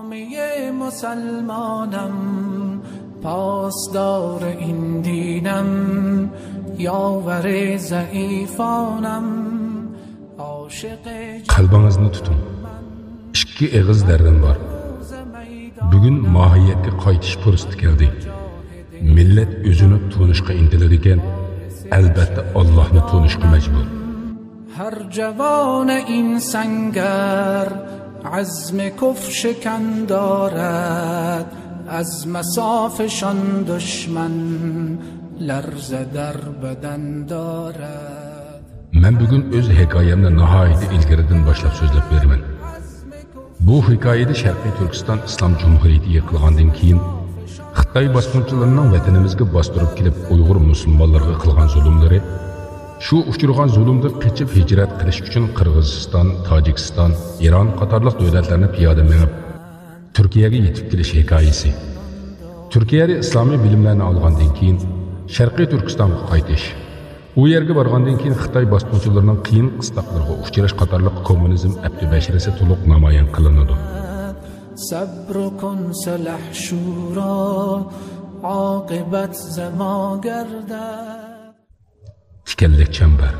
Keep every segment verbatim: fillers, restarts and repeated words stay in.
جامعهٔ مسلمانم، پاسدار این دینم، یاور ضعیفانم، عاشق. قەلبىڭىزنى تۇتۇڭ. ئىككى ئېغىز دەردىم بار. بۈگۈن ماھىيەتكە قايتىش پۇرسىتى كەلدى. مىللەت ئۆزىنى تونۇشقا ئىنتىلىدىكەن، ئەلبەتتە ئاللاھنى تونۇشقا مەجبۇر. هر جوان این سنگر عزم کفر شکن دارد، از مصافشان دشمن لرزه در بدن دارد. مەن بۈگۈن ئۆز ھېكايەمنى ناھايىتى ئىلگىرىدىن باشلاپ سۆزلەپ بېرىمەن. بۇ ھېكايىدە شەرقىي تۈركىستان ئىسلام جۇمھۇرىيىتى يىقىلغاندىن كېيىن، خىتاي باسقۇنچىلىرىنىڭ ۋەتىنىمىزگە باستۇرۇپ كېلىپ ئۇيغۇر مۇسۇلمانلىرىغا قىلغان زۇلۇملىرى، شۇ ئۇچرىغان زۇلۇمدىن قېچىپ ھىجرەت قىلىش ئۈچۈن قىرغىزىستان، تاجىكىستان، ئىران قاتارلىق دۆلەتلەرنى پىيادە مېڭىپ، تۈركىيەگە يېتىپ كېلىش ھېكايىسى. تۈركىيەدە ئىسلامىي بىلىملەرنى ئالغاندىن كېيىن، شەرقىي تۈركىستانغا قايتىش. ئۇ يەرگە بارغاندىن كېيىن خىتاي باسقۇنچىلىرىنىڭ قىيىن قىستاقلىرىغا ئۇچراش قاتارلىق كوممۇنىزم ئەپتى بەشىرىسى تولۇق نامايان قىلىنىدۇ. صبر کن سلحشورا، عاقبت ز ما گردد. تىكەنلىك چەمبەر.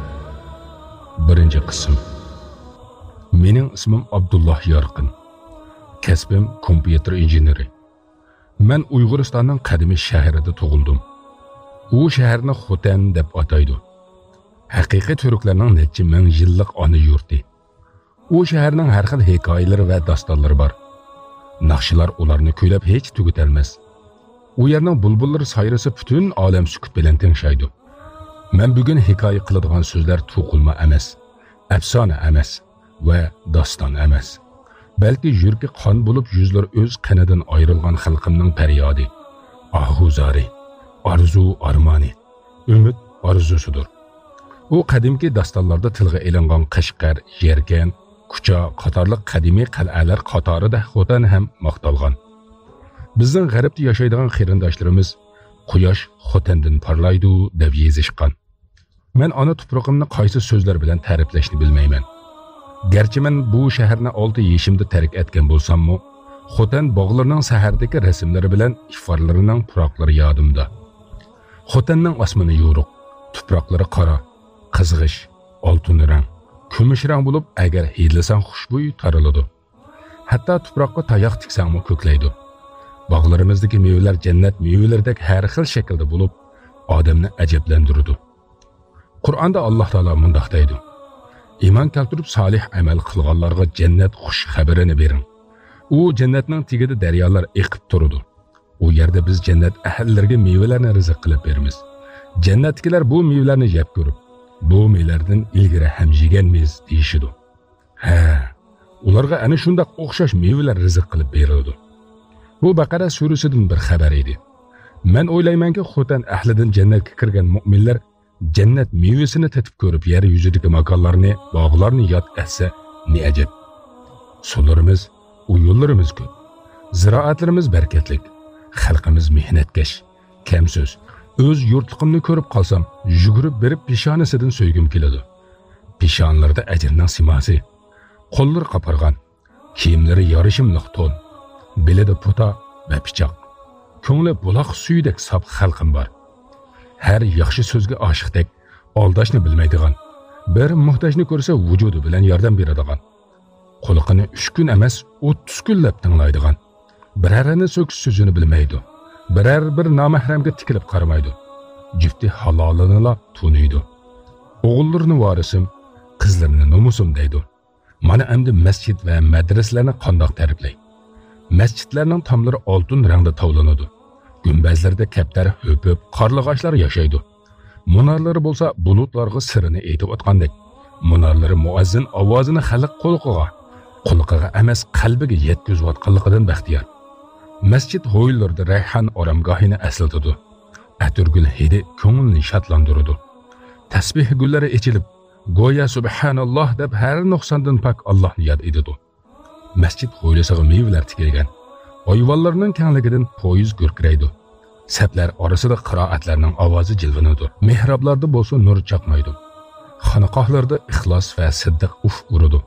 بىرىنچى قىسىم. مېنىڭ ئىسمىم ئابدۇللا يارقىن. كەسپىم كومپيۇتېر ئىنژېنېرى. مەن ئۇيغۇرىستاننىڭ قەدىمىي شەھىرىدە تۇغۇلدۇم. ئۇ شەھەرنى خوتەن دەپ ئاتايدۇ. ھەقىقىي تۈركلەرنىڭ نەچچە مىڭ يىللىق ئانا يۇرتى. ئۇ شەھەرنىڭ ھەر خىل ھېكايىلىرى ۋە داستانلىرى بار. ناخشىلار ئۇلارنى كۈيلەپ ھېچ تۈگىتەلمەس. ئۇ يەرنىڭ بۇلبۇللىرى سايرىسا پۈتۈن ئالەم سۈكۈت بىلەن تىڭشايدۇ. مەن بۈگۈن ھېكايە قىلىدىغان سۆزلەر توقۇلما ئەمەس، ئەپسانە ئەمەس ۋە داستان ئەمەس. بەلكى يۈرىكى قان بولۇپ يۈزلىرى ئۆز قېنىدىن ئايرىلغان خەلقىمنىڭ پەريادى، ئاھۇ زارى، ئارزۇ ئارمانى، ئۈمىد ئارزۇسىدۇر. ئۇ قەدىمكى داستانلاردا تىلغا ئېلىنغان قەشقەر، يەركەن، كۇچا قاتارلىق قەدىمىي قەلئەلەر قاتارىدا خوتەن ھەم ماختالغان. بىزنىڭ غەربتە ياشايدىغان قېرىنداشلىرىمىز قۇياش خوتەندىن پارلايدۇ دەپ يېزىشقان. مەن ئانا تۇپرىقىمنى قايسى سۆزلەر بىلەن تەرىپلەشنى بىلمەيمەن. گەرچە مەن بۇ شەھەرنى ئالتە يېشىمدا تەرك ئەتكەن بولساممۇ، خوتەن باغلىرىنىڭ سەھەردىكى رەسىملىرى بىلەن ئىفارلىرىنىڭ پۇراقلىرى يادىمدا. خوتەننىڭ ئاسمىنى يورۇق، تۇپراقلىرى قارا، قىزغىش، ئالتۇن رەڭ، كۈمۈش رەڭ بولۇپ، ئەگەر ھىدلىساڭ خۇشبۇي تارىلىدۇ. ھەتتا تۇپراققا تاياق تىكسەڭمۇ كۆكلەيدۇ. باغلىرىمىزدىكى مېۋىلەر جەننەت مېۋىلىرىدەك ھەر خىل شەكىلدە بولۇپ، ئادەمنى ئەجەبلەندۈرىدۇ. قۇرئاندا ئاللاھ تائالا مۇنداق دەيدۇ: ئىمان كەلتۈرۈپ سالىھ ئەمەل قىلغانلارغا جەننەت خۇش خەۋىرىنى بېرىڭ. ئۇ جەننەتنىڭ تېگىدە دەريالار ئېقىپ تۇرىدۇ. ئۇ يەردە بىز جەننەت ئەھلىلىرىگە مېۋىلەرنى رىزىق قىلىپ بېرىمىز. جەننەتتىكىلەر بۇ مېۋىلەرنى يەپ كۆرۈپ، بۇ مېۋىلەردىن ئىلگىرى ھەم يېگەنمىز دېيىشىدۇ. ھە، ئۇلارغا ئەنە شۇنداق ئوخشاش مېۋىلەر رىزىق قىلىپ بېرىلىدۇ. بۇ بەقەرە سۈرىسىدىن بىر خەۋەر ئىدى. مەن ئويلايمەنكى، خوتەن ئەھلىدىن جەننەتكە كىرگەن مۆمىنلەر جەننەت مېۋىسىنى تېتىپ كۆرۈپ، يەر يۈزىدىكى ماكانلارنى، باغلارنى ياد ئەتسە نېئەجەب. سۇلىرىمىز، ئويۇنلىرىمىز كۆپ. زىرائەتلىرىمىز بەرىكەتلىك. خەلقىمىز مېھنەتكەش، كەمسۆز. ئۆز يۇرتلۇقۇمنى كۆرۈپ قالسام، يۈگۈرۈپ بېرىپ پېشانىسىدىن سۆيگۈم كېلىدۇ. پېشانىلىرىدا ئەجىرنىڭ سىماسى. قوللىرى قاپارغان. كىيىملىرى يارىشىملىق تون، بېلىدە پۇتا ۋە پىچاق. كۆڭلى بۇلاق سۈيىدەك ساپ خەلقىم بار. ھەر ياخشى سۆزگە ئاشىقتەك، ئالداشنى بىلمەيدىغان، بىر موھتاجنى كۆرسە ۋۇجۇدى بىلەن ياردەم بېرىدىغان، قۇلىقىنى ئۈچ كۈن ئەمەس، ئوتتۇز كۈنلەپ تىڭلايدىغان، بىرەرىنى سۆكۈش سۆزىنى بىلمەيدۇ، بىرەر بىر نامەھرەمگە تىكىلىپ قارىمايدۇ، جۈپتى ھالالىنىلا تونۇيدۇ. ئوغۇللىرىنى ۋارىسىم، قىزلىرىنى نومۇسۇم دەيدۇ. مانا ئەمدى مەسچىت ۋە مەدرىسىلەرنى قانداق تەرىپلەي؟ مەسچىتلەرنىڭ تاملىرى ئالتۇن رەڭدە تاۋلىنىدۇ. گۈمبەزلىرىدە كەپتەر ھۆپۈپ، قارلىغاچلار ياشايدۇ. مۇنارلىرى بولسا بۇلۇتلارغا سىرىنى ئېيتىۋاتقاندەك. مۇنارلىرى مۇئەززىن ئاۋازىنى خەلق قۇلىقىغا، قۇلىقىغا ئەمەس، قەلبىگە يەتكۈزۈۋاتقانلىقىدىن بەختىيار. مەسچىت ھويلىلىرىدا رەيھان ئارامگاھىنى ئەسلىتىدۇ. ئەتىرگۈل ھىدى كۆڭۈلنى شادلاندۇرىدۇ. تەسبىھ گۈللىرى ئېچىلىپ، گويا سۇبھاناللاھ دەپ ھەر نۇقساندىن پاك ئاللاھنى ياد ئېتىدۇ. مەسچىت ھويلىسىغا مېۋىلەر تىكىلگەن. ئايۋانلىرىنىڭ كەڭلىكىدىن پويىز گۈركىرەيدۇ. سەپلەر ئارىسىدا قىرائەتلەرنىڭ ئاۋازى جىلۋىلىنىدۇ. مېھرابلاردا بولسا نۇر چاقنايدۇ. خانىقاھلاردا ئىخلاس ۋە سىددىق ئۇھ ئۇرىدۇ.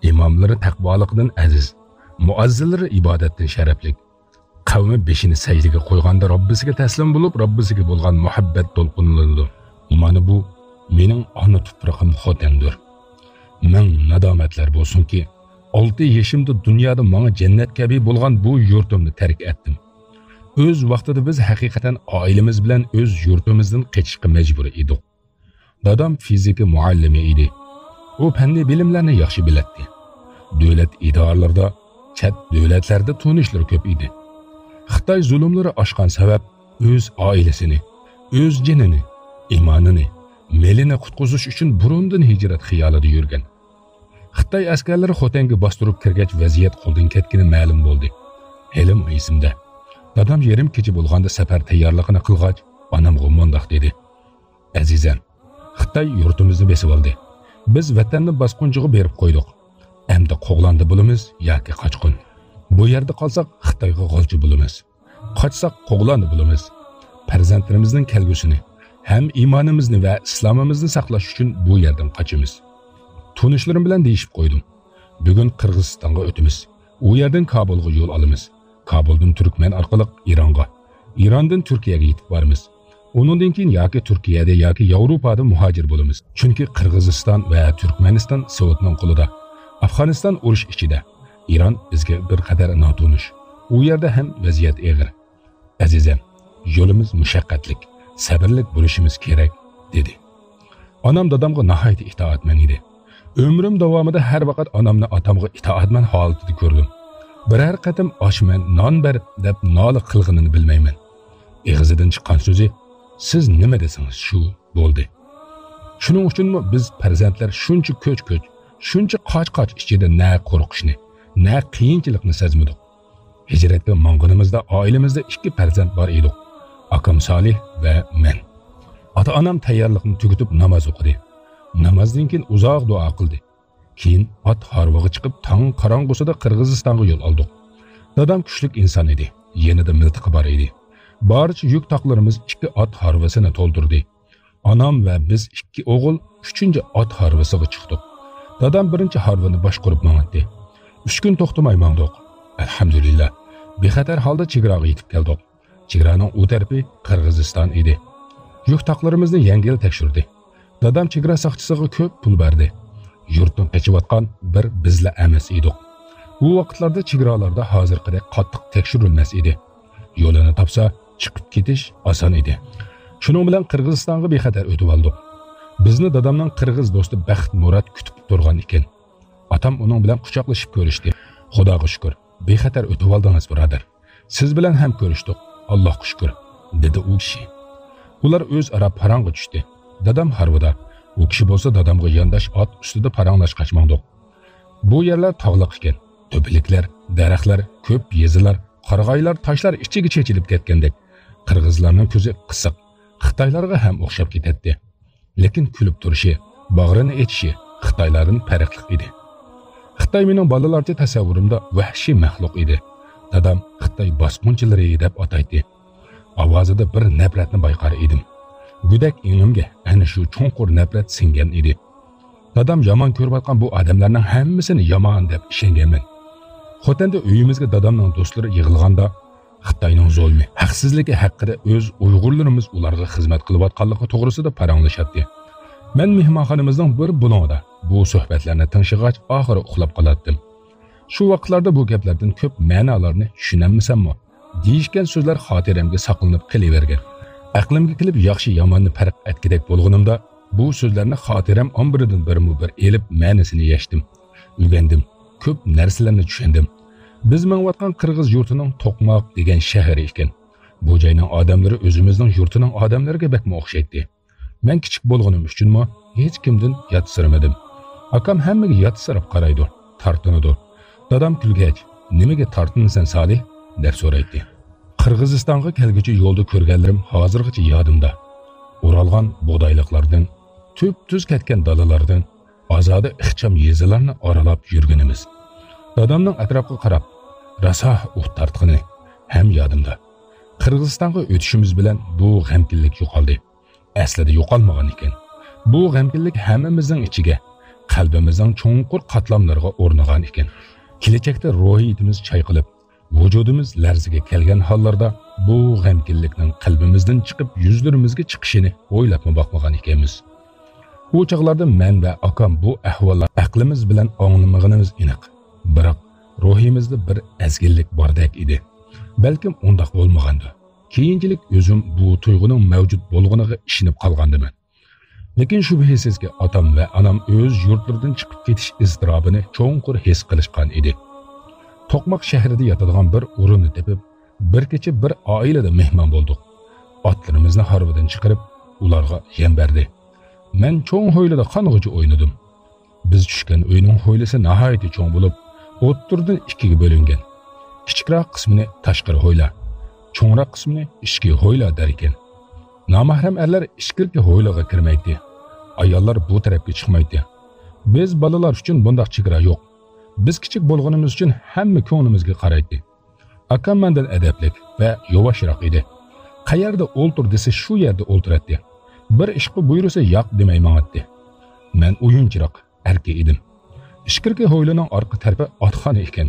ئىماملىرى تەقۋالىقىدىن ئەزىز. مۇئەززىنلىرى ئىبادەتتىن شەرەپلىك. قەۋمى بېشىنى سەجدىگە قويغاندا رەببىسىگە تەسلىم بولۇپ، رەببىسىگە بولغان مۇھەببەت دولقۇنلىنىدۇ. مانا بۇ مېنىڭ ئانا تۇپرىقىم خوتەندۇر. مىڭ نادامەتلەر بولسۇنكى، ئالتە يېشىمدا دۇنيادا ماڭا جەننەت كەبى بولغان بۇ يۇرتۇمنى تەرك ئەتتىم. ئۆز ۋاقتىدا بىز ھەقىقەتەن ئائىلىمىز بىلەن ئۆز يۇرتىمىزدىن قېچىشقا مەجبۇر ئىدۇق. دادام فىزىكا مۇئەللىمى ئىدى. ئۇ پەننىي بىلىملەرنى ياخشى بىلەتتى. دۆلەت ئىدارىلىرىدا، چەت دۆلەتلەردە تونۇشلىرى كۆپ ئىدى. خىتاي زۇلۇملىرى ئاشقان سەۋەب ئۆز ئائىلىسىنى، ئۆز جېنىنى، ئىمانىنى، مېلىنى قۇتقۇزۇش ئۈچۈن بۇرۇندىن ھىجرەت خىيالىدا يۈرگەن. خىتاي ئەسكەرلىرى خوتەنگە باستۇرۇپ كىرگەچ ۋەزىيەت قولدىن كەتكىنى مەلۇم بولدى. ھېلىمۇ ئېسىمدە. دادام يېرىم كېچە بولغاندا سەپەر تەييارلىقىنى قىلغاچ، ئانامغا مۇنداق دېدى: ئەزىزەم، خىتاي يۇرتىمىزنى بېسىۋالدى. بىز ۋەتەننى باسقۇنچىغا بېرىپ قويدۇق. ئەمدى قوغلاندى بولىمىز ياكى قاچقۇن. بۇ يەردە قالساق خىتايغا غالچى بولىمىز. قاچساق قوغلاندى بولىمىز. پەرزەنتلىرىمىزنىڭ كەلگۈسىنى، ھەم ئىمانىمىزنى ۋە ئىسلامىمىزنى ساقلاش ئۈچۈن بۇ يەردىن قاچىمىز. تونۇشلىرىم بىلەن دېيىشىپ قويدۇم. بۈگۈن قىرغىزىستانغا ئۆتىمىز. ئۇ يەردىن كابۇلغا يول ئالىمىز. كابۇلدىن تۈركمەن ئارقىلىق ئىرانغا، ئىراندىن تۈركىيەگە يېتىپ بارىمىز. ئۇنىڭدىن كېيىن ياكى تۈركىيەدە ياكى ياۋروپادا مۇھاجىر بولىمىز. چۈنكى قىرغىزىستان ۋە تۈركمەنىستان سوۋېتنىڭ قولىدا. ئافغانىستان ئۇرۇش ئىچىدە. ئىران بىزگە بىر قەدەر ناتونۇش. ئۇ يەردە ھەم ۋەزىيەت ئېغىر. ئەزىزەم، يولىمىز مۇشەققەتلىك، سەبرلىك بولۇشىمىز كېرەك، دېدى. ئانام دادامغا ناھايىتى ئىتائەتمەن ئىدى. ئۆمرۈم داۋامىدا ھەر ۋاقىت ئانامنى ئاتامغا ئىتائەتمەن ھالىتىدە كۆردۈم. بىرەر قېتىم «ئاچ مەن، نان بەر» دەپ نالە قىلغىنىنى بىلمەيمەن. ئېغىزىدىن چىققان سۆزى «سىز نېمە دېسىڭىز، شۇ بولدى». شۇنىڭ ئۈچۈنمۇ بىز پەرزەنتلەر شۇنچە كۆچ-كۆچ، شۇنچە قاچ-قاچ ئىچىدە نە قورقۇشنى، نە قىيىنچىلىقنى سەزمىدۇق. ھىجرەتكە ماڭغىنىمىزدا ئائىلىمىزدە ئىككى پەرزەنت بار ئىدۇق. ئاكام سالىھ ۋە مەن. ئاتا-ئانام تەييارلىقنى تۈگىتىپ ناماز ئوقۇدى. نامازدىن كېيىن ئۇزاق دۇئا قىلدى. كېيىن ئات ھارۋىغا چىقىپ، تاڭ قاراڭغۇسىدا قىرغىزىستانغا يول ئالدۇق. دادام كۈچلۈك ئىنسان ئىدى. يېنىدا مىلتىقى بار ئىدى. بارچە يۈك تاقلىرىمىز ئىككى ئات ھارۋىسىنى تولدۇردى. ئانام ۋە بىز ئىككى ئوغۇل ئۈچىنچى ئات ھارۋىسىغا چىقتۇق. دادام بىرىنچى ھارۋىنى باشقۇرۇپ ماڭاتتى. ئۈچ كۈن توختىماي ماڭدۇق. ئەلھەمدۇلىللا، بىخەتەر ھالدا چېگراغا يېتىپ كەلدۇق. چېگرانىڭ ئۇ تەرىپى قىرغىزىستان ئىدى. يۈك تاقلىرىمىزنى يەڭگىل تەكشۈردى. دادام چېگرا ساقچىسىغا كۆپ پۇل بەردى. يۇرتتىن قېچىۋاتقان بىر بىزلا ئەمەس ئىدۇق. ئۇ ۋاقىتلاردا چېگرالاردا ھازىرقىدەك قاتتىق تەكشۈرۈلمەس ئىدى. يولىنى تاپسا، چىقىپ كېتىش ئاسان ئىدى. شۇنىڭ بىلەن قىرغىزىستانغا بىخەتەر ئۆتۈۋالدۇق. بىزنى دادامنىڭ قىرغىز دوستى بەخت مۇرات كۈتۈپ تۇرغان ئىكەن. ئاتام ئۇنىڭ بىلەن قۇچاقلىشىپ كۆرۈشتى. «خۇداغا شۈكۈر، بىخەتەر ئۆتۈۋالدىڭىز، بۇرادەر. سىز بىلەن ھەم كۆرۈشتۇق، ئاللاھقا شۈكۈر»، دېدى ئۇ كىشى. ئۇلار ئۆزئارا پاراڭغا چۈشتى. دادام ھارۋىدا. ئۇ كىشى بولسا دادامغا يانداش ئات ئۈستىدە پاراڭلاشقاچ ماڭدۇق. بۇ يەرلەر تاغلىق ئىكەن. تۆپىلىكلەر، دەرەخلەر، كۆپ يېزىلار، قارىغايلار، تاشلار ئىچىگە چېچىلىپ كەتكەندەك. قىرغىزلارنىڭ كۆزى قىسىق، خىتايلارغا ھەم ئوخشاپ كېتەتتى. لېكىن كۈلۈپ تۇرۇشى، باغرىنى ئېچىشى خىتايلاردىن پەرقلىق ئىدى. خىتاي مېنىڭ بالىلارچە تەسەۋۋۇرۇمدا ۋەھشىي مەخلۇق ئىدى. دادام خىتاي باسقۇنچىلىرى دەپ ئاتايتتى. ئاۋازىدا بىر نەپرەتنى بايقار ئىدىم. گۆدەك ئېڭىمگە ئەنە شۇ چوڭقۇر نەپرەت سىڭگەن ئىدى. دادام يامان كۆرۈۋاتقان بۇ ئادەملەرنىڭ ھەممىسىنى يامان دەپ ئىشەنگەنمەن. خوتەندە ئۆيىمىزگە دادامنىڭ دوستلىرى يىغىلغاندا، خىتاينىڭ زۇلمى، ھەقسىزلىكى ھەققىدە ئۆز ئۇيغۇرلىرىمىز ئۇلارغا خىزمەت قىلىۋاتقانلىقى توغرىسىدا پاراڭلىشاتتى. مەن مېھمانخانىمىزنىڭ بىر بۇلۇڭىدا بۇ سۆھبەتلەرنى تىڭشىغاچ، ئاخىرى ئۇخلاپ قالاتتىم. شۇ ۋاقىتلاردا بۇ گەپلەردىن كۆپ مەنالارنى چۈشىنەلمىسەممۇ، دېيىشكەن سۆزلەر خاتىرەمگە ساقلىنىپ قېلىۋەرگەن. ئەقلىمگە كېلىپ ياخشى-ياماننى پەرق ئەتكۈدەك بولغىنىمدا، بۇ سۆزلەرنى خاتىرەم ئامبىرىدىن بىرمۇ بىر ئېلىپ مەنىسىنى يەشتىم. ئۆگەندىم. كۆپ نەرسىلەرنى چۈشەندىم. بىز مېڭىۋاتقان قىرغىز يۇرتىنىڭ توقماق دېگەن شەھىرى ئىكەن. بۇ جاينىڭ ئادەملىرى ئۆزىمىزنىڭ يۇرتىنىڭ ئادەملىرىگە بەكمۇ ئوخشايتتى. مەن كىچىك بولغىنىم ئۈچۈنمۇ ھېچكىمدىن ياتسىرىمىدىم. ئاكام ھەممىگە ياتسىراپ قارايدۇ، تارتىنىدۇ. دادام كۈلگەچ، «نېمىگە تارتىنىسەن، سالىھ؟» دەپ سورايتتى. قىرغىزىستانغا كەلگۈچە يولدا كۆرگەنلىرىم ھازىرغىچە يادىمدا. ئورالغان بۇغدايلىقلاردىن، تۈپتۈز كەتكەن دالىلاردىن، ئازادە ئىخچام يېزىلارنى ئارىلاپ يۈرگىنىمىز. دادامنىڭ ئەتراپقا قاراپ، راسا ئۇھ تارتقىنى ھەم يادىمدا. قىرغىزىستانغا ئۆتۈشىمىز بىلەن بۇ غەمكىنلىك يوقالدى. ئەسلىدە يوقالمىغان ئىكەن. بۇ غەمكىنلىك ھەممىمىزنىڭ ئىچىگە، قەلبىمىزنىڭ چوڭقۇر قاتلاملىرىغا ئورنىغان ئىكەن. كېلەچەكتە روھىيىتىمىز چايقىلىپ، ۋۇجۇدىمىز لەرزىگە كەلگەن ھاللاردا بۇ غەمكىنلىكنىڭ قەلبىمىزدىن چىقىپ يۈزلىرىمىزگە چىقىشىنى ئويلاپمۇ باقمىغان ئىكەنمىز. ئۇ چاغلاردا مەن ۋە ئاكام بۇ ئەھۋاللارنى ئەقلىمىز بىلەن ئاڭلىمىغىنىمىز ئېنىق. بىراق روھىمىزدا بىر ئەزگىنلىك باردەك ئىدى. بەلكىم ئۇنداق بولمىغاندۇ؟ كېيىنچىلىك ئۆزۈم بۇ تۇيغۇنىڭ مەۋجۇت بولغىنىغا ئىشىنىپ قالغاندىمەن. لېكىن شۈبھىسىزكى، ئاتام ۋە ئانام ئۆز يۇرتلىرىدىن چىقىپ كېتىش ئىزتىراپىنى چوڭقۇر ھېس قىلىشقان ئىدى. توقماق شەھىرىدە ياتىدىغان بىر ئورۇننى تېپىپ، بىر كېچە بىر ئائىلىدە مېھمان بولدۇق. ئاتلىرىمىزنى ھارۋىدىن چىقىرىپ، ئۇلارغا يەم بەردى. مەن چوڭ ھويلىدا قانغۇچە ئوينىدىم. بىز چۈشكەن ئۆينىڭ ھويلىسى ناھايىتى چوڭ بولۇپ، ئوتتۇرىدىن ئىككىگە بۆلۈنگەن. كىچىكرەك قىسمىنى تاشقىرى ھويلا، چوڭراق قىسمىنى ئىچكى ھويلا دەركەن. نامەھرەم ئەرلەر ئىچكىرىكى ھويلىغا كىرمەيتتى. ئاياللار بۇ تەرەپكە چىقمايتتى. بىز بالىلار ئۈچۈن بۇنداق چېگرا يوق. بىز كىچىك بولغىنىمىز ئۈچۈن ھەممە كۆڭلىمىزگە قارايتتى. ئاكام مەندىن ئەدەپلىك ۋە يۇۋاشراق ئىدى. قەيەردە ئولتۇر دېسە، شۇ يەردە ئولتۇراتتى. بىر ئىشقا بۇيرۇسا، ياق دېمەي ماڭاتتى. مەن ئويۇنچىراق، ئەركە ئىدىم. ئىچكىرىكى ھويلىنىڭ ئارقا تەرىپى ئاتخانا ئىكەن.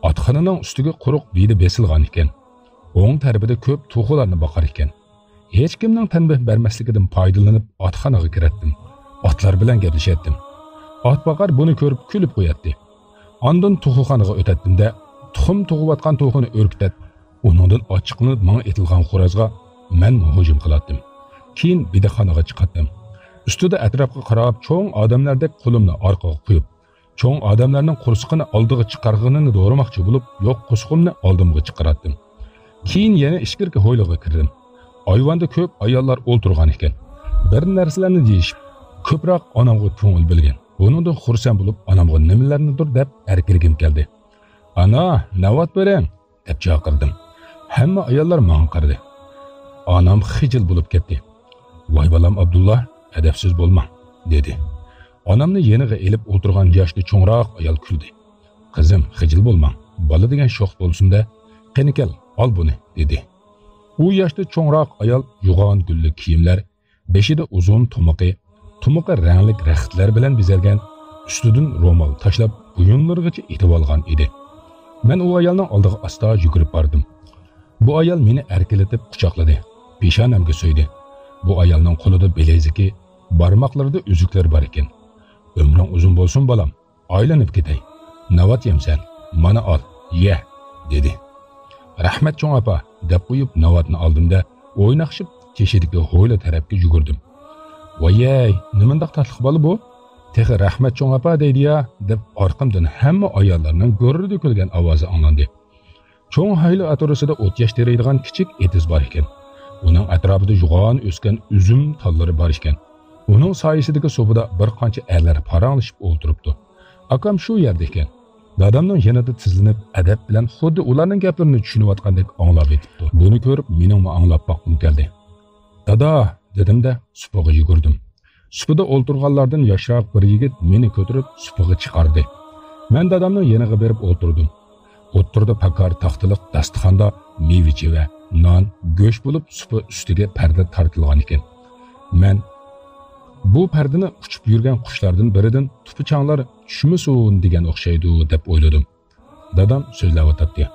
ئاتخانىنىڭ ئۈستىگە قۇرۇق بىدە بېسىلغان ئىكەن. ئوڭ تەرىپىدە كۆپ توخۇلارنى باقار ئىكەن. ھېچكىمنىڭ تەنبىھ بەرمەسلىكىدىن پايدىلىنىپ، ئاتخانىغا كىرەتتىم. ئاتلار بىلەن گەپلىشەتتىم. ئات باقار بۇنى كۆرۈپ كۈلۈپ قوياتتى. ئاندىن توخۇخانىغا ئۆتەتتىم-دە، تۇخۇم تۇغۇۋاتقان توخۇنى ئۈركۈتەت، ئۇنىڭدىن ئاچچىقلىنىپ ماڭا ئېتىلغان خورازغا مەنمۇ ھۇجۇم قىلاتتىم. كېيىن بىدىخانىغا چىقاتتىم. ئۈستىدە ئەتراپقا قاراپ، چوڭ ئادەملەردەك قولۇمنى ئارقىغا قويۇپ، چوڭ ئادەملەرنىڭ قورسىقىنى ئالدىغا چىقارغىنىنى دورىماقچى بولۇپ، يوق قورسىقىمنى ئالدىمغا چىقىراتتىم. كېيىن يەنە ئىچكىرىكى ھويلىغا كىردىم. ئايۋاندا كۆپ ئاياللار ئولتۇرغان ئىكەن. بىر نەرسىلەرنى دېيىشىپ، كۆپرەك ئانامغا كۆڭۈل بۆلگەن. بۇنىڭدىن خۇرسەن بولۇپ، ئانامغا نېمىلەرنىدۇر دەپ ئەركىلىگۈم كەلدى. «ئانا، ناۋات بېرىڭ!» دەپ چاقىردىم. ھەممە ئاياللار ماڭا قارىدى. ئانام خىجىل بولۇپ كەتتى. «ۋاي بالام ئابدۇللا، ئەدەپسىز بولماڭ» دېدى. ئانامنى يېنىغا ئېلىپ ئولتۇرغان ياشتا چوڭراق ئايال كۈلدى. «قىزىم، خىجىل بولماڭ، بالا دېگەن شوخ بولسۇن-دە. قېنى كەل، ئال بۇنى» دېدى. ئۇ ياشتا چوڭراق ئايال يوغان گۈللۈك كىيىملەر، بېشىدا ئۇزۇن تۇمىقى، تۇمىقى رەڭلىك رەختلەر بىلەن بېزەلگەن، ئۈستىدىن رومال تاشلاپ، بويۇنلىرىغىچە ئېتىۋالغان ئىدى. مەن ئۇ ئايالنىڭ ئالدىغا ئاستا يۈگۈرۈپ باردىم. بۇ ئايال مېنى ئەركىلىتىپ قۇچاقلىدى، پېشانەمگە سۆيدى. بۇ ئايالنىڭ قولىدا بىلەزىكى، بارماقلىرىدا ئۈزۈكلەر بار ئىكەن. «ئۆمرۈڭ ئۇزۇن بولسۇن، بالام. ئايلىنىپ كېتەي. ناۋات يەمسەن؟ مانا ئال، يە» دېدى. «رەھمەت، چوڭ ئاپا» دەپ قويۇپ، ناۋاتنى ئالدىم-دە، ئويناقشىپ چېشىدىكى ھويلا تەرەپكە يۈگۈردۈم. «ۋايەي، نېمانداق تاتلىق بالا بۇ! تېخى رەھمەت، چوڭ ئاپا دەيدۇ-يا» دەپ، ئارقامدىن ھەممە ئاياللارنىڭ گۈررىدە كۈلگەن ئاۋازى ئاڭلاندى. چوڭ ھويلا ئوتتۇرىسىدا ئوت ياشتۇرايدىغان كىچىك ئېتىز بار ئىكەن. ئۇنىڭ ئەتراپىدا يوغان ئۆسكەن ئۈزۈم تاللىرى بار ئىكەن. ئۇنىڭ سايىسىدىكى سوپىدا بىر قانچە ئەرلەر پاراڭلىشىپ ئولتۇرۇپتۇ. ئاكام شۇ يەردە ئىكەن. دادامنىڭ يېنىدا تىزلىنىپ، ئەدەپ بىلەن خۇددى ئۇلارنىڭ گەپلىرىنى چۈشىنىۋاتقاندەك ئاڭلاۋېتىپتۇ. بۇنى كۆرۈپ، مېنىڭمۇ ئاڭلاپ باققۇم كەلدى. «دادا!» دېدىم-دە، سۇپىغا يۈگۈردۈم. سۇپىدا ئولتۇرغانلاردىن ياشراق بىر يىگىت مېنى كۆتۈرۈپ سۇپىغا چىقاردى. مەن دادامنىڭ يېنىغا بېرىپ ئولتۇردۇم. ئوتتۇرىدا پاكار تاختىلىق داستىخاندا مېۋە-چېۋە، نان، گۆش بولۇپ، سۇپا ئۈستىگە پەردە تارتىلغان ئىكەن. مەن، «بۇ پەردىنى ئۇچۇپ يۈرگەن قۇشلاردىن بىرىدىن توپا-چاڭلار چۈشمىسۇن دېگەن ئوخشايدۇ» دەپ ئويلىدىم. دادام سۆزلەۋاتاتتى.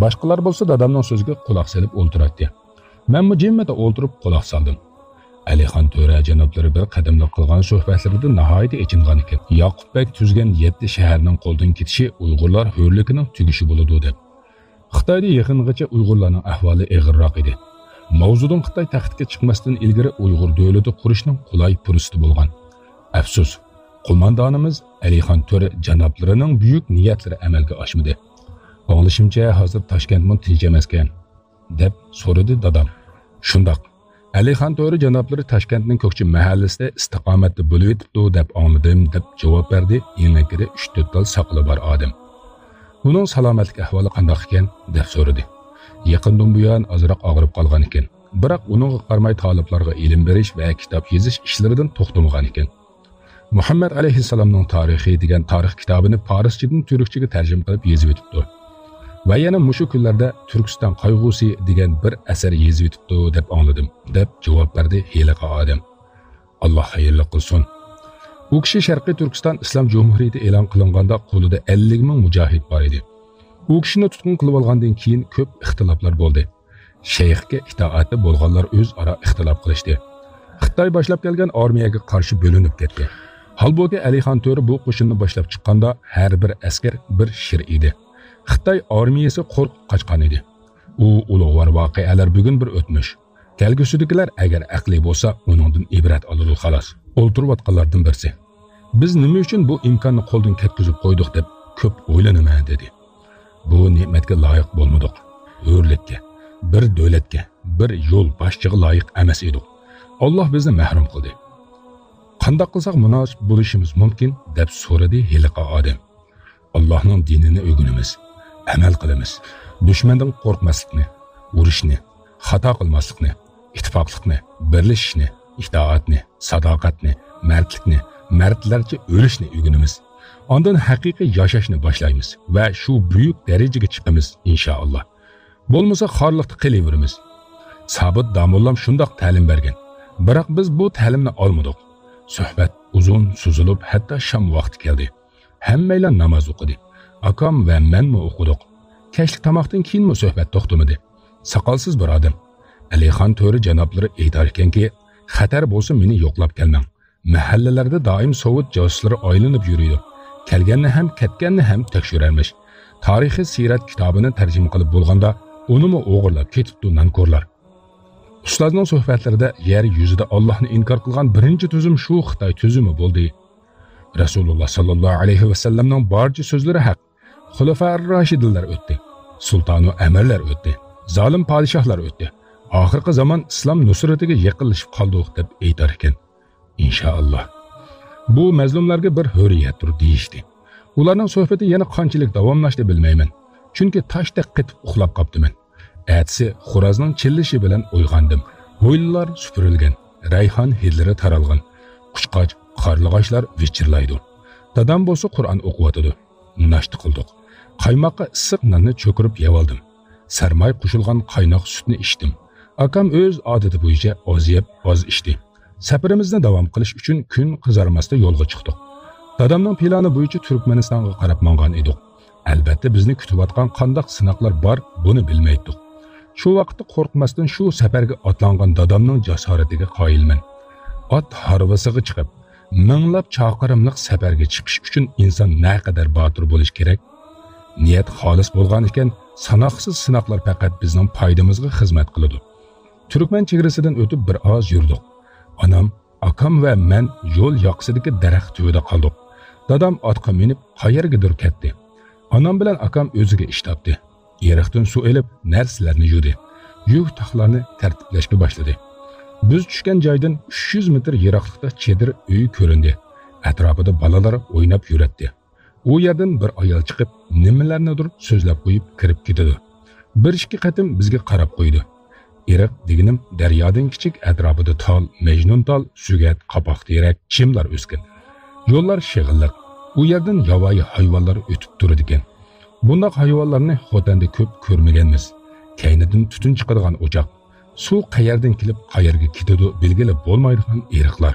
باشقىلار بولسا دادامنىڭ سۆزىگە قۇلاق سېلىپ ئولتۇراتتى. مەنمۇ جىممىدە ئولتۇرۇپ قۇلاق سالدىم. ئەلىخان تۆرە جانابلىرى بىر قەدەملىك قىلغان سۆھبەتلىرىدە ناھايىتى ئېچىنغان ئىكەن. ياقۇپ بەگ تۈزگەن يەتتە شەھەرنىڭ قولدىن كېتىشى ئۇيغۇرلار ھۆرلۈكىنىڭ تۈگىشى بولىدۇ دەپ. خىتايدا يېقىنغىچە ئۇيغۇرلارنىڭ ئەھۋالى ئېغىرراق ئىدى. ماۋزېدۇڭ خىتاي تەختكە چىقماستىن ئىلگىرى ئۇيغۇر دۆلىتى قۇرۇشنىڭ قولاي پۇرسىتى بولغان. ئەپسۇس، قوماندانىمىز ئەلىخان تۆرە جانابلىرىنىڭ بۈيۈك نىيەتلىرى ئەمەلگە ئاشمىدى. ئاڭلىشىمچە، ھازىر تاشكەنتمۇ تىنچ ئەمەسكەن، دەپ سورىدى دادام. شۇنداق، ئەلىخان تۆرە جانابلىرى تاشكەنتنىڭ كۆكچى مەھەللىسىدە ئىستىقامەتتە بولۇۋېتىپتۇ دەپ ئاڭلىدىم، دەپ جاۋاب بەردى ئېڭەكىدە ئۈچ تۆت تال ساقىلى بار ئادەم. ئۇنىڭ سالامەتلىك ئەھۋالى قانداق ئىكەن؟ دەپ سورىدى. يېقىندىن بۇيان ئازراق ئاغرىپ قالغان ئىكەن. بىراق ئۇنىڭغا قارىماي تالىپلارغا ئىلىم بېرىش ۋە كىتاب يېزىش ئىشلىرىدىن توختىمىغان ئىكەن. مۇھەممەد ئەلەيھىسسالامنىڭ تارىخى دېگەن تارىخ كىتابىنى پارسچىدىن تۈركچىگە تەرجىمە قىلىپ يېزىۋېتىپتۇ. ۋە يەنە مۇشۇ كۈنلەردە تۈركىستان قايغۇسى دېگەن بىر ئەسەر يېزىۋېتىپتۇ دەپ ئاڭلىدىم، دەپ جاۋاب بەردى ھېلىقى ئادەم. ئاللا خەيرلىك قىلسۇن. ئۇ كىشى شەرقىي تۈركىستان ئىسلام جۇمھۇرىيىتى ئېلان قىلىنغاندا قولىدا ئەللىك مىڭ مۇجاھىد بار ئىدى. ئۇ كىشىنى تۇتقۇن قىلىۋالغاندىن كېيىن كۆپ ئىختىلاپلار بولدى. شەيخكە ئىتائەتتە بولغانلار ئۆزئارا ئىختىلاپ قىلىشتى. خىتاي باشلاپ كەلگەن ئارمىيەگە قارشى بۆلۈنۈپ كەتتى. ھالبۇكى، ئەلىخان تۆرە بۇ قوشۇننى باشلاپ چىققاندا ھەر بىر ئەسكەر بىر شىر ئىدى. خىتاي ئارمىيەسى قورقۇپ قاچقان ئىدى. ئۇ ئۇلۇغۋار ۋەقەلەر بۈگۈن بىر ئۆتمۈش. كەلگۈسىدىكىلەر ئەگەر ئەقلىي بولسا، ئۇنىڭدىن ئىبرەت ئالىدۇ، خالاس. ئولتۇرۇۋاتقانلاردىن بىرسى، «بىز نېمە ئۈچۈن بۇ ئىمكاننى قولدىن كەتكۈزۈپ قويدۇق؟» دەپ كۆپ ئويلىنىمەن، دېدى. «بۇ نېمەتكە لايىق بولمىدۇق. ھۆرلۈككە، بىر دۆلەتكە، بىر يول باشچىغا لايىق ئەمەس ئىدۇق. ئاللاھ بىزنى مەھرۇم قىلدى.» «قانداق قىلساق مۇناسىپ بولۇشىمىز مۇمكىن؟» دەپ سورىدى ھېلىقى ئادەم. «ئاللاھنىڭ دىنىنى ئۆگىنىمىز، ئەمەل قىلىمىز. دۈشمەندىن قورقماسلىقنى، ئۇرۇشنى، خاتا قىلماسلىقنى، ئىتتىپاقلىقنى، بىرلىشىشنى، ئىتائەتنى، ساداقەتنى، مەردلىكنى، مەردلەرچە ئۆلۈشنى ئۆگىنىمىز. ئاندىن ھەقىقىي ياشاشنى باشلايمىز ۋە شۇ بۈيۈك دەرىجىگە چىقىمىز، ئىنشائاللا. بولمىسا خارلىقتا قېلىۋېرىمىز.» سابىت داموللام شۇنداق تەلىم بەرگەن. بىراق بىز بۇ تەلىمنى ئالمىدۇق. سۆھبەت ئۇزۇن سوزۇلۇپ، ھەتتا شام ۋاقتى كەلدى. ھەممەيلەن ناماز ئوقۇدى. ئاكام ۋە مەنمۇ ئوقۇدۇق. كەچلىك تاماقتىن كېيىنمۇ سۆھبەت توختىمىدى. ساقالسىز بىر ئادەم، ئەلىخان تۆرە جانابلىرى ئېيتاركەنكى، «خەتەر بولسا مېنى يوقلاپ كەلمەڭ. مەھەللىلەردە دائىم سوۋېت جاسۇسلىرى ئايلىنىپ يۈرىدۇ. كەلگەننى ھەم، كەتكەننى ھەم تەكشۈرەرمىش. تارىخىي سىيرەت كىتابىنى تەرجىمە قىلىپ بولغاندا، ئۇنىمۇ ئوغرىلاپ كېتىپتۇ نانكورلار.» ئۇستازنىڭ سۆھبەتلىرىدە يەر يۈزىدە ئاللاھنى ئىنكار قىلغان بىرىنچى تۈزۈم شۇ خىتاي تۈزۈمى بولدى. رەسۇلۇللا ساللاللاھۇ ئەلەيھى ۋەسەللەمنىڭ بارچە سۆزلىرى ھەق. خۇلەفائىر راشىدىنلار ئۆتتى. سۇلتانۇ ئەمىرلەر ئۆتتى. زالىم پادىشاھلار ئۆتتى. ئاخىرقى زامان ئىسلام نۇسرىتىگە يېقىنلىشىپ قالدۇق، دەپ ئېيتار ئىكەن. ئىنشائاللا. بۇ مەزلۇملارغا بىر ھۆرىيەتتۇر دېيىشتى. ئۇلارنىڭ سۆھبىتى يەنە قانچىلىك داۋاملاشتى بىلمەيمەن. چۈنكى تاشتەك قېتىپ ئۇخلاپ قاپتىمەن. ئەتىسى خورازنىڭ چىللىشى بىلەن ئويغاندىم. ھويلىلار سۈپۈرۈلگەن، رەيھان ھىدلىرى تارالغان، قۇشقاچ، قارلىغاچلار ۋىچىرلايدۇ. دادام بولسا قۇرئان ئوقۇۋاتىدۇ. ناشتا قىلدۇق. قايماققا ئىسسىق ناننى چۆكۈرۈپ يەۋالدىم. سەرماي قوشۇلغان قايناق سۈتنى ئىچتىم. ئاكام ئۆز ئادىتى بويىچە ئاز يەپ، ئاز ئىچتى. سەپىرىمىزنى داۋام قىلىش ئۈچۈن كۈن قىزارماستا يولغا چىقتۇق. دادامنىڭ پىلانى بويىچە تۈركمەنىستانغا قاراپ ماڭغان ئىدۇق. ئەلبەتتە، بىزنى كۈتۈۋاتقان قانداق سىناقلار بار، بۇنى بىلمەيتتۇق. شۇ ۋاقىتتا قورقماستىن شۇ سەپەرگە ئاتلانغان دادامنىڭ جاسارىتىگە قايىلمەن. ئات ھارۋىسىغا چىقىپ، مىڭلاپ چاقىرىملىق سەپەرگە چىقىش ئۈچۈن ئىنسان نەقەدەر باتۇر بولۇش كېرەك؟ نىيەت خالىس بولغان ئىكەن، ساناقسىز سىناقلار پەقەت بىزنىڭ پايدىمىزغا خىزمەت قىلىدۇ. تۈركمەن چېگرىسىدىن ئۆتۈپ بىر ئاز يۈردۇق. ئانام، ئاكام ۋە مەن يول ياقىسىدىكى دەرەخ تۈۋىدە قالدۇق. دادام ئاتقا مىنىپ قايەرگىدۇر كەتتى. ئانام بىلەن ئاكام ئۆزىگە ئىش تاپتى. ئېرىقتىن سۇ ئېلىپ، نەرسىلەرنى يۇدى. يۈك تاقلارنى تەرتىپلەشكە باشلىدى. بىز چۈشكەن جايدىن ئۈچ يۈز مېتىر يىراقلىقتا چېدىر ئۆي كۆرۈندى. ئەتراپىدا بالىلار ئويناپ يۈرەتتى. ئۇ يەردىن بىر ئايال چىقىپ، نېمىلەرنىدۇر سۆزلەپ قويۇپ كىرىپ كېتىدۇ. بىر ئىككى قېتىم بىزگە قاراپ قويدى. ئېرىق دېگىنىم دەريادىن كىچىك، ئەتراپىدا تال، مەجنۇنتال، سۆگەت، قاپاق تېرەك، چىملار ئۆسكەن. يوللار شېغىللىق. ئۇ يەردىن ياۋايى ھايۋانلار ئۆتۈپ تۇرىدىكەن. بۇنداق ھايۋانلارنى خوتەندە كۆپ كۆرمىگەنمىز. كەينىدىن تۈتۈن چىقىدىغان ئوچاق. سۇ قەيەردىن كېلىپ قەيەرگە كېتىدۇ بىلگىلى بولمايدىغان ئېرىقلار.